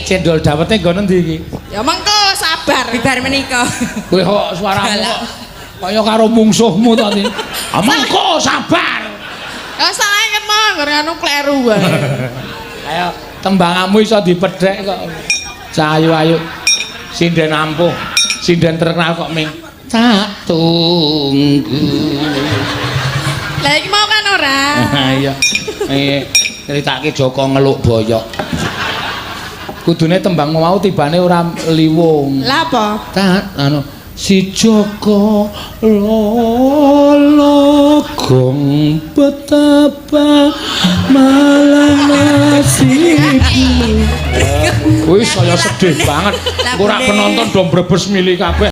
Cendol dawete nggon endi iki? Ya mengko, sabar. Bibar menika. Kowe kok suaramu kok kaya karo mungsuhmu to, Ti. Ah, mengko sabar. Ya salah inget mau ngger anu kleru wae. Ayo, tembanganmu iso dipedhek kok. Cah ayu-ayu. Sinden ampuh, sinden terkenal kok ming tak tunggu. Lah, iki mau kan ora. Iya. Iki critake Joko ngeluk boyok. Kudune tembang mau tibane ora liwung. Lah, apa? Tak anu si Joko lolo gong betapa malang nasibmu. Wis saya sedih banget. Ora penonton do mbrebes mili kabeh.